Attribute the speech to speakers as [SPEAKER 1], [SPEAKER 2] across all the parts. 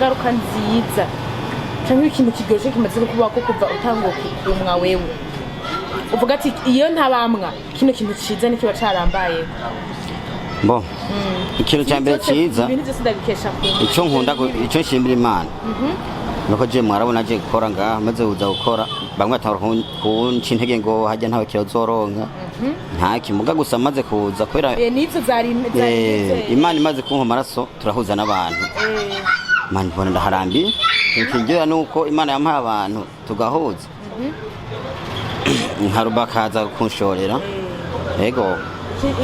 [SPEAKER 1] Ingaruka nziza canke ikintu kiryoshe kimaze kukubaho kuva utanguye kumwa, wewe uvuga ati: "Iyo ntabamwa, kino kintu ciza nikiba carambayeho"?
[SPEAKER 2] Bo, ikintu cya mbere cyiza,
[SPEAKER 1] Ibintu byose ndabikesha kumwa.
[SPEAKER 2] icyo nkunda icyo nshimira Imana, nuko je mwarabona aje gukora ngaha, maze kuza gukora, bamwe batangura kunca intege ngo hajya ntawe kizoronka, nta kimuga, gusa maze kuza kubera
[SPEAKER 1] Nivyo zari
[SPEAKER 2] Imana imaze kumpa amaraso, turahuza n'abantu. Imana mbona ndaharambiye. Ikintu kindyohera nuko Imana yampaye abantu tugahuza, nka ruba akaza kunshorera. Yego,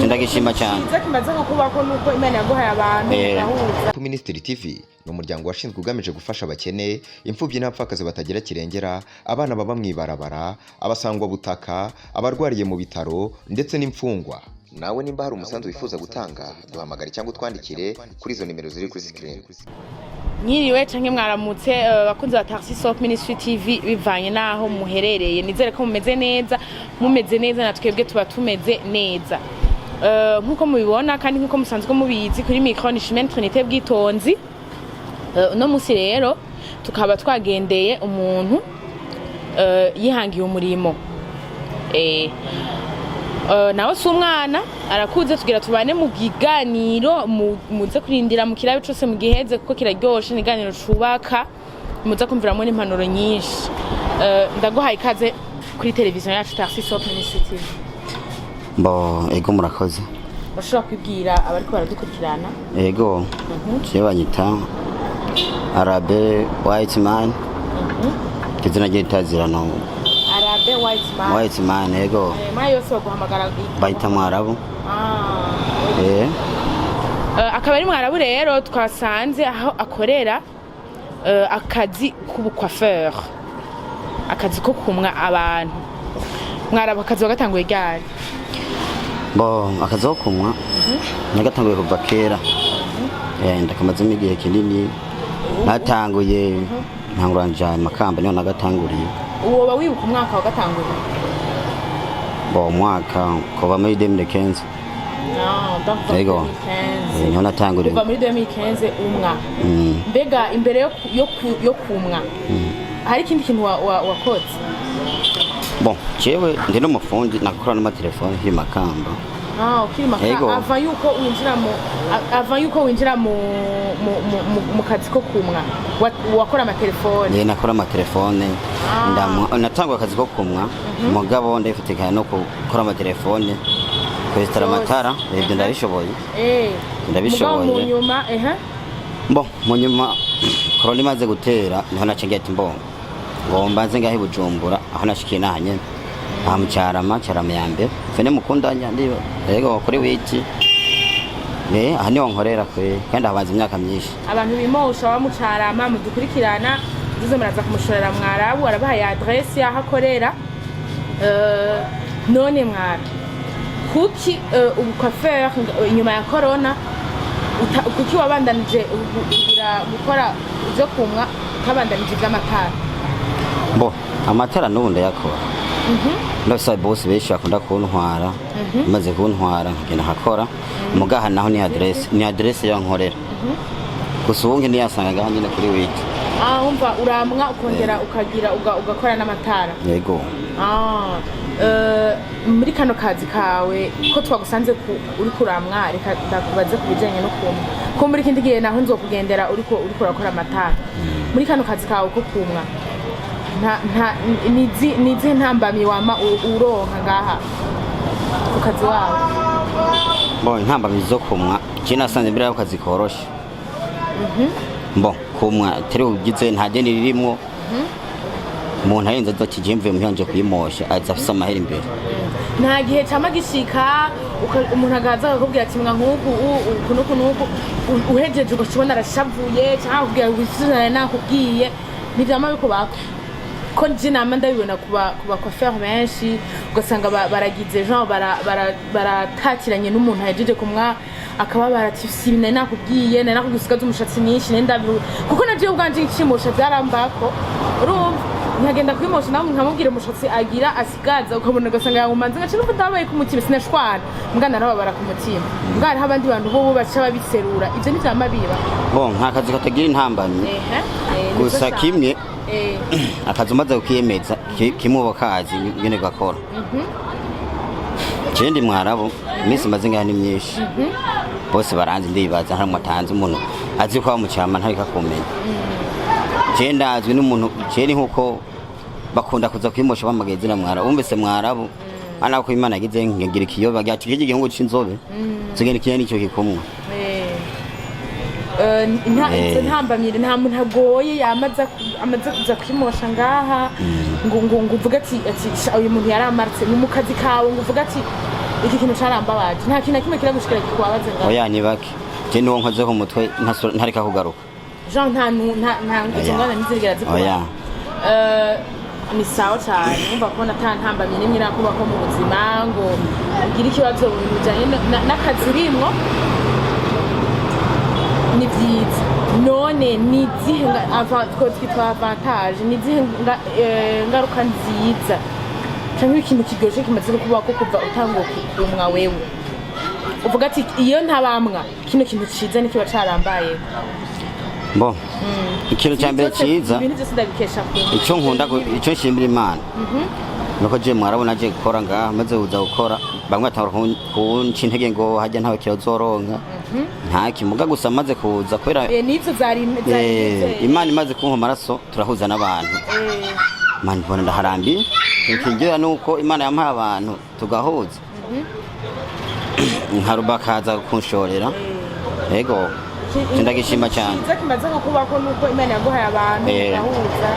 [SPEAKER 2] ndagishima cyane.
[SPEAKER 1] Ciza kimaze kukubako nuko Imana yaguhaye abantu mugahuza.
[SPEAKER 3] Hope Ministry TV ni umuryango washinzwe ugamije gufasha abakene, imfubyi n'abapfakazi batagira kirengera, abana baba mu ibarabara, abasangwabutaka, abarwariye mu bitaro ndetse n'imfungwa. Nawe nimba hari umusanzu wifuza gutanga, duhamagare cyangwa utwandikire kuri izo nimero ziri kuri screen.
[SPEAKER 1] Mwiriwe canke mwaramutse, bakunzi ba Tarsis Hope Ministry TV, bivanye naho muherereye. Nizere ko mumeze neza. Mumeze neza, na twebwe tuba tumeze neza. Nkuko mubibona kandi nkuko musanzwe mubizi, kuri micro ni Chimène Trinité Bwitonzi. Uno musi rero tukaba twagendeye umuntu yihangiye umurimo. Nawe si umwana, arakuze. Tugira tubane mu kiganiro, muze kurindira mu kirabe cose mugiheze, kuko kiraryoshe, ni ikiganiro cubaka, muze kumviramwo n'impanuro nyinshi. Ndaguhaye ikaze kuri televiziyo yacu Tarsis Hope Ministry TV.
[SPEAKER 2] Bo, ego, murakoze.
[SPEAKER 1] Bashobora kwibwira abariko baradukurikirana?
[SPEAKER 2] Ego, jewe banyita Arabe White Man, izina ry'itazirano.
[SPEAKER 1] Arabe White Man.
[SPEAKER 2] White Man, ego.
[SPEAKER 1] Maya yose baguhamagara?
[SPEAKER 2] Bahita Mwarabu.
[SPEAKER 1] Ah. Akaba ari Mwarabu rero twasanze aho akorera akazi k'ubucoiffeur, akazi ko kumwa abantu. Mwarabu, akazi wagatanguye ryari?
[SPEAKER 2] Bo, akazi ko kumwa nagatanguye kuva kera. Ndakamazemo igihe kinini. Natanguye ntangura nja Makamba, niho nagatanguriye.
[SPEAKER 1] Woba wibuka umwaka wagatanguriye?
[SPEAKER 2] Bo, umwaka kuva muri 2015.
[SPEAKER 1] Ah, donc kuva
[SPEAKER 2] Yego.
[SPEAKER 1] 2015.
[SPEAKER 2] Niho natanguriye.
[SPEAKER 1] Kuva muri 2015 umwa? Mbega imbere yo kumwa hari ikindi kintu wakoze?
[SPEAKER 2] Bon, jewe ndi n'umufundi, nakora n'amatelefone nkiri Makamba.
[SPEAKER 1] Ah, ukiri Makamba?
[SPEAKER 2] Yego.
[SPEAKER 1] Ava yuko winjira mu kazi ko kumwa, wakora amatelefone?
[SPEAKER 2] Nakora amatelefone. Ndamwa, natanguye akazi ko kumwa, mugabo ndabifatikanya no gukora amatelefone, kwesitara
[SPEAKER 1] Byose.
[SPEAKER 2] amatara, ibyo ndabishoboye. Ndabishoboye.
[SPEAKER 1] Mugabo mu nyuma ehe?
[SPEAKER 2] Bo, mu nyuma korona imaze gutera, niho naca ngira ati: "Mbongo, ngomba nze ngahe i Bujumbura." Aho nashikiye naha nyene, aha mu Carama, Carama ya mbere, fene mukundanya ndiyo. Yego, kuri huit. Aha niho nkorera kwe, kandi habanza imyaka myinshi.
[SPEAKER 1] Abantu bimosha baba mu Carama mudukurikirana, muze muraza kumushorera. Mwarabu arabahaye adresse y'aho akorera. None mwara, kuki ubucoiffeur inyuma ya corona kuki wabandanije kugira gukora ibyo kumwa, utabandanije iby'amatara?
[SPEAKER 2] Bo, amatara n'ubu ndayakora. Ndafise bosi benshi bakunda kuntwara. Maze kuntwara nkagenda nkakora mugaha, naho ni adresse yo nkorera gusa. Ubu ntiyasanga ngaha nyine kuri huit.
[SPEAKER 1] Ah, umva, uramwa ukongera ukagira ugakora n'amatara?
[SPEAKER 2] Yego.
[SPEAKER 1] Ah, muri kano kazi kawe ko twagusanze uri kuramwa, reka ndakubaze ku bijanye no kumwa, ko muri kindi gihe naho nzokugendera uriko urakora amatara. Muri kano kazi kawe ko kumwa, nta nizi ntambamyi wama uronka ngaha ku kazi wawe?
[SPEAKER 2] Bo, intambamyi zo kumwa, je nasanze mbere y'ako kazi koroshe. Bo, kumwa teri ugize, nta deni ririmwo. Umuntu arenze aza ati: "Mvuye muhira nje kuyimosha", aza afise amahera imbere.
[SPEAKER 1] Nta gihe cama gishika umuntu agaza akakubwira ati: "Mwa nk'uku uku n'uku n'uku", uhejeje ugaca ubona arashavuye, canke akakubwira ngo: "Isuzane nakubwiye"? Ntivyama bikubako? Ko nje nama ndabibona ku ba coiffeur benshi, ugasanga baragize genre baratatiranye n'umuntu ahejeje kumwa, akababara ati: "Si nari nakubwiye, nari nakubwiye usigaze umushatsi mwinshi, nari ndabiru." Kuko na jewe ubwanje ncimusha vyarambako, urumva? Nkagenda kwimosha, nawe nkamubwira umushatsi agira asigaza, ukabona ugasanga yangumanze, ngaca numva ndababaye ku mutima. Sinashwana mbwa, narababara ku mutima mbwa. Hariho abandi bantu bo baca babiserura, ivyo ntivyama biba.
[SPEAKER 2] Bon, nta kazi katagira intambamyi.
[SPEAKER 1] Ehe, nivyo
[SPEAKER 2] Gusa
[SPEAKER 1] nshaka.
[SPEAKER 2] kimwe, akazi umaze kukiyemeza, kimwe uba kazi ingene gakora. Jewe ndi Mwarabu, iminsi maze ngaha ni myinshi, bose baranzi. Ndibaza nta mutanzi umuntu azi ko mucyama ntareka kumenya. Jewe ndazwi n'umuntu, jewe ni nkuko bakunda kuza kwimosha bamagaye izina Mwarabu. Wumvise Mwarabu ana ko Imana yagize nkagira ikiyoba gyacu iki gihungu c'inzobe tugenda ikinya nicyo gikumwa.
[SPEAKER 1] Izo ntambamyi, nta muntu agoye yamaze amaze kuza kwimosha ngaha ngo uvuge ati "Sha, uyu muntu yaramaritse ni mu kazi kawe", ngo uvuge ati iki kintu carambabaje? Nta kintu na kimwe kiragushikira kikubabaze ngaha?
[SPEAKER 2] Oya, ni bake. Je niwo nkozeho umutwe ntareka kugaruka.
[SPEAKER 1] Jean, nta nta izo
[SPEAKER 2] Oya.
[SPEAKER 1] ngorane ntizigera zikubaho?
[SPEAKER 2] Oya.
[SPEAKER 1] Ni sawa cyane. Umva kubona ata ntambamyi n'imwe irakubako mu buzima ngo ugire ikibazo mu bintu bijanye n'akazi urimwo, ni byiza. None ni izihe two twitwa avantage, ni izihe ngaruka nziza cyangwa ikintu kiryoshye kimaze kubaho kuva utanguye kumwa wewe, uvuga ati iyo ntabamwa kino kintu ciza nikiba carambayeho?
[SPEAKER 2] Bo, ikintu cya mbere cyiza,
[SPEAKER 1] Ibintu byose ndabikesha kumwa.
[SPEAKER 2] icyo nkunda icyo nshimira Imana nuko je mwarabona aje gukora ngaha, maze kuza gukora bamwe batangura kunca intege ngo hajya ntawe kizoronka, nta kimuga. Gusa maze kuza kubera
[SPEAKER 1] N'ivyo zari
[SPEAKER 2] Imana imaze kumpa amaraso, turahuza n'abantu. Imana mbona ndaharambiye. Ikintu kindyohera nuko Imana yampaye abantu tugahuza, nka rubakaza kunshorera. Yego, ndagishima cyane.
[SPEAKER 1] Cyiza kimaze kukubako nuko Imana yaguhaye abantu ugahuza.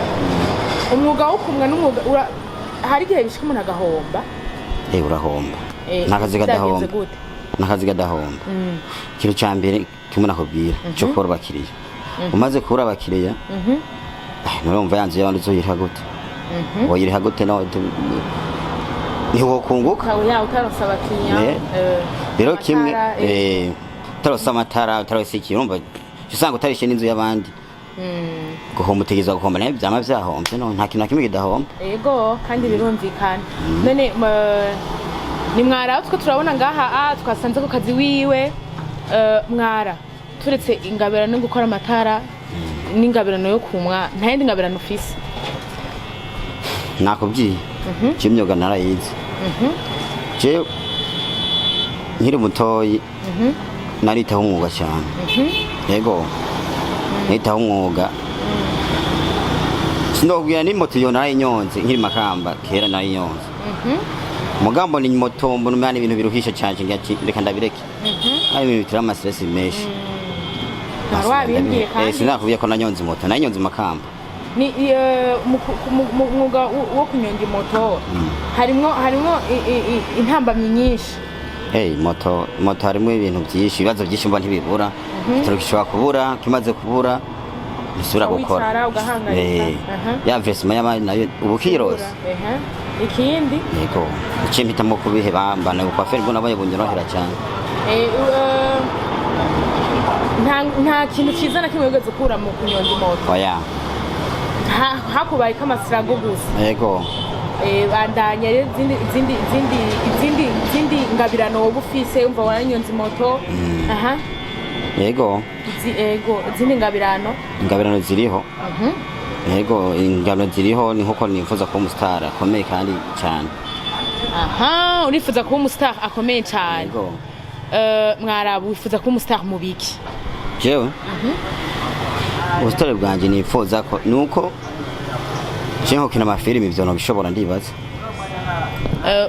[SPEAKER 1] Umwuga wo kumwa n'umwuga hari igihe bishika umuntu agahomba.
[SPEAKER 2] Urahomba. Nta kazi
[SPEAKER 1] Byagenze
[SPEAKER 2] kadahomba.
[SPEAKER 1] gute?
[SPEAKER 2] Nta kazi kadahomba. Ikintu cya mbere kimwe nakubwira cyo kubura abakiriya. Umaze kubura abakiriya, nurumva yanzu y'abandi uzoyiriha gute? Woyiriha gute? No ntiwokunguka.
[SPEAKER 1] Ukaba ya utaronse abakiriya.
[SPEAKER 2] Rero kimwe,
[SPEAKER 1] amatara,
[SPEAKER 2] utarose amatara, utarose iki, urumva usanga utarishe n'inzu y'abandi. Guhomba utegerezwa guhomba, nayo vyama vyahomvye. No nta kintu na kimwe kidahomba.
[SPEAKER 1] Ego, kandi birumvikana. None ni Mwara two turabona ngaha, twasanze ku kazi wiwe. Mwara, turetse ingabirano yo gukora amatara n'ingabirano yo kumwa, nta yindi ngabirano ufise?
[SPEAKER 2] Nakubwiye je imyuga narayize. Je nkiri mutoyi naritaho umwuga cyane. Yego, nitaho umwuga. Sinokubwira ni moto iyo narayinyonze nkiri Makamba kera, narayinyonze. Mugambo ni moto, mbona umwana ibintu biruhisha cyane, ngira ati reka ndabireke, ari ibintu bitera ama stress menshi.
[SPEAKER 1] Wari wabimbwiye. Kandi
[SPEAKER 2] Sinakubwiye ko nanyonze moto, nanyonze Makamba.
[SPEAKER 1] Ni mu mwuga wo kunyonga imoto harimwo intambamyi nyinshi.
[SPEAKER 2] Hey, moto harimo ibintu byinshi, ibibazo byinshi mba ntibibura. Igitoro gishobora kubura, kimaze kubura ntisubira gukora.
[SPEAKER 1] Wicara ugahangayika.
[SPEAKER 2] Ya versement y'abandi nayo ubu kirose.
[SPEAKER 1] Aha. Ikindi?
[SPEAKER 2] Yego, icyo mpitamo kubiheba, mbana kwa feri mbona nabonye bunyorohera cyane.
[SPEAKER 1] Nta kintu cyiza na kimwe wigeze ukura mu kunyonga imoto?
[SPEAKER 2] Oya.
[SPEAKER 1] Hakubayeko amasirago gusa?
[SPEAKER 2] Yego.
[SPEAKER 1] Bandanya rero, izindi ngabirano woba ufise. Umva, waranyonze imoto, aha.
[SPEAKER 2] Yego.
[SPEAKER 1] Ego, izindi ngabirano?
[SPEAKER 2] Ingabirano ziriho. Yego, ingabirano ziriho, ni nkuko nifuza kuba umusitari akomeye kandi cyane.
[SPEAKER 1] Aha, urifuza kuba umustar akomeye cyane?
[SPEAKER 2] Yego.
[SPEAKER 1] Mwarabu, wifuza kuba umustar mu biki?
[SPEAKER 2] Jewe ubusitari bwanjye nifuza ko nuko je nkokina amafilimi, ivyo nobishobora ndibaza.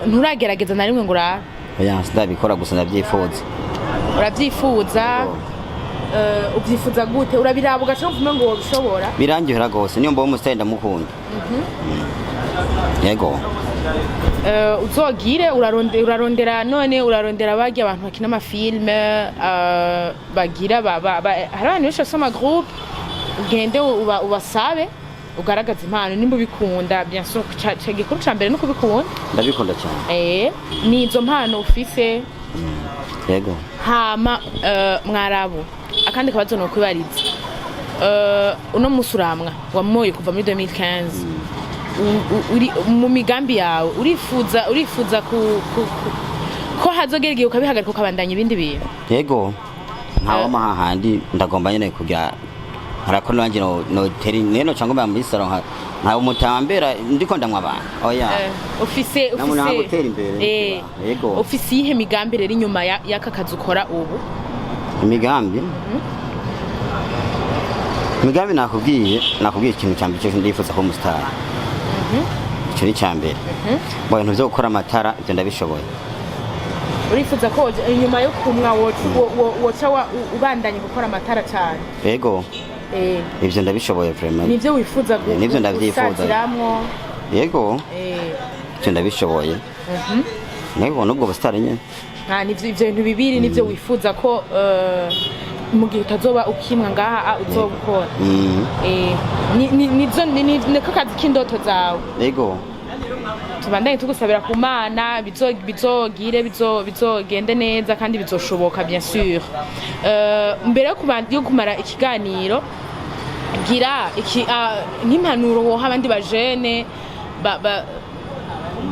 [SPEAKER 1] Nturagerageza na rimwe ngo urabe?
[SPEAKER 2] Oya, sindabikora, gusa ndavyifuza.
[SPEAKER 1] Urabyifuza? Ubyifuza gute? Urabiraba ugaca wumva ngo wobishobora?
[SPEAKER 2] Birangihera gose, niyo mbona umusitari ndamukunda. Yego.
[SPEAKER 1] Uzogire urarondera, none urarondera barya abantu bakina amafilme, bagira hari abantu benshi bafise amagroupe, ugende ubasabe ugaragaze impano nimba ubikunda. Bien sûr, gikuru ca mbere ni ukubikunda.
[SPEAKER 2] Ndabikunda cyane.
[SPEAKER 1] Ni izo mpano ufise?
[SPEAKER 2] Yego.
[SPEAKER 1] Hama Mwarabu, akandi kabazo nokwibariza, uno musi uramwa wamoye kuva muri 2015. Uri mu migambi yawe, urifuza ko hazogera igihe ukabihagarika, ukabandanya ibindi bintu?
[SPEAKER 2] Yego, ntawama hahandi. Ndagomba nyene kugira harakora nanjye no teri neno cyangwa mba muri salon nka umutambera ndiko ndamwa abantu, oya.
[SPEAKER 1] Ufise
[SPEAKER 2] Namwe
[SPEAKER 1] ufise
[SPEAKER 2] naho gutera imbere, yego.
[SPEAKER 1] Ufise iyihe migambi rero inyuma y'aka kazi ukora ubu?
[SPEAKER 2] Imigambi nakubwiye ikintu cya mbere cyo ndifuza kuba umusitari, icyo ni icya mbere. Bo ibintu byo gukora amatara, ibyo ndabishoboye.
[SPEAKER 1] Urifuza ko inyuma yo kumwa woca ubandanya gukora amatara cyane?
[SPEAKER 2] Yego. Ibyo ndabishoboye vraiment.
[SPEAKER 1] Nivyo wifuza
[SPEAKER 2] Nivyo ndavyifuza.
[SPEAKER 1] gusatiramwo?
[SPEAKER 2] Yego. Ibyo ndabishoboye, yego, n'ubwo busitari nyine.
[SPEAKER 1] Nta nivyo, ivyo bintu bibiri nivyo wifuza ko mu gihe utazoba ukimwa ngaha uzobukora?
[SPEAKER 2] Mm.
[SPEAKER 1] Nizo niko kazi k'indoto zawe?
[SPEAKER 2] Yego.
[SPEAKER 1] Tubandanye tugusabira ku Mana bizogire bizogende neza kandi bizoshoboka, bien sûr. Mbere yo kumara ikiganiro, gira iki nk'impanuro woha abandi bajene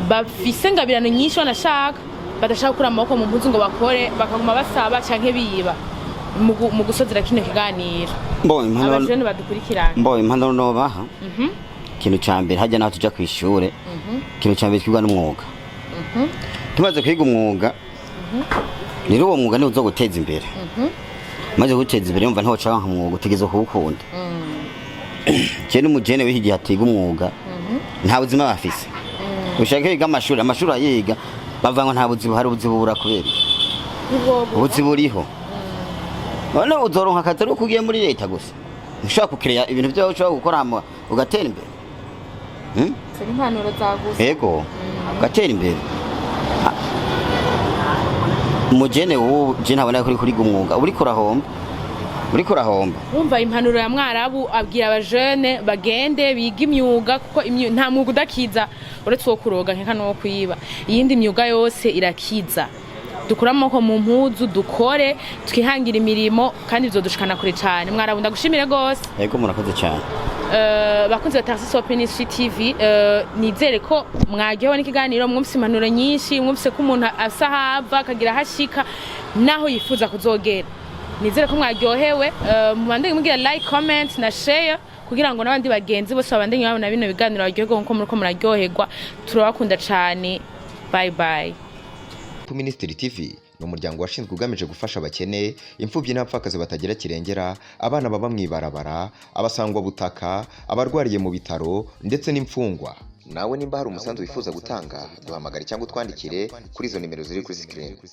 [SPEAKER 1] bafise ngabirano nyinshi, banashaka badashaka gukura amaboko mu mpuzu ngo bakore, bakaguma basaba canke biba, mu gusozera kino kiganiro.
[SPEAKER 2] Bo impanuro
[SPEAKER 1] Abajene badukurikirana.
[SPEAKER 2] Mbo impanuro nobaha, ikintu ca mbere hajya naho tuja kw'ishure, ikintu ca mbere twigwa n'umwuga. Tumaze kwiga umwuga rero, uwo mwuga niwo uzoguteza imbere. Maze guteza imbere, yumva ntiwoca wanka umwuga, utegerezwa kuwukunda. Je n'umujene w'iki gihe atiga umwuga nta buzima bafise. Ushaka yiga amashuri, amashuri ayiga bavuga ngo nta buzi buhari. Ubuzi bubura kubera iki? Ubuzi buriho. None uzoronka akazi ari uko ugiye muri leta gusa? Ushobora kukireya ibintu byawe, ushobora gukora hama ugatera imbere. Hmm?
[SPEAKER 1] Impanuro zagusa.
[SPEAKER 2] Yego, ugatera imbere. Umujene w'ubu je ntabona ko uri kuriga umwuga uriko urahomba, uriko urahomba.
[SPEAKER 1] Wumva impanuro ya Mwarabu, abwira abajene bagende biga imyuga, kuko nta mwuga udakiza uretse uwo kuroga nkeka n'uwo kwiba. Iyindi myuga yose irakiza. Dukure amaboko mu mpuzu, dukore, twihangire imirimo, kandi bizodushikana kure cyane. Mwarabu, ndagushimire rwose.
[SPEAKER 2] Yego, murakoze cyane.
[SPEAKER 1] Bakunzi ba Tarsis Open Ministry TV, nizere ko mwaryohewe n'ikiganiro, mwumvise impanuro nyinshi, mwumvise ko umuntu asa ahava akagira aho ashika naho yifuza kuzogera. Nizere ko mwaryohewe. Mubandanye mugira like, comment na share kugira ngo n'abandi bagenzi bose babandanye babona bino biganiro, baryoherwe nkuko muriko muraryoherwa. Turabakunda cane, bye bye.
[SPEAKER 3] Ministry TV ni umuryango washinzwe ugamije gufasha abakene, imfubyi n'abapfakazi batagira kirengera, abana baba mu ibarabara, abasangwabutaka, abarwariye mu bitaro ndetse n'imfungwa. Nawe nimba hari umusanzu wifuza gutanga, duhamagare cyangwa utwandikire kuri izo nimero ziri kuri screen.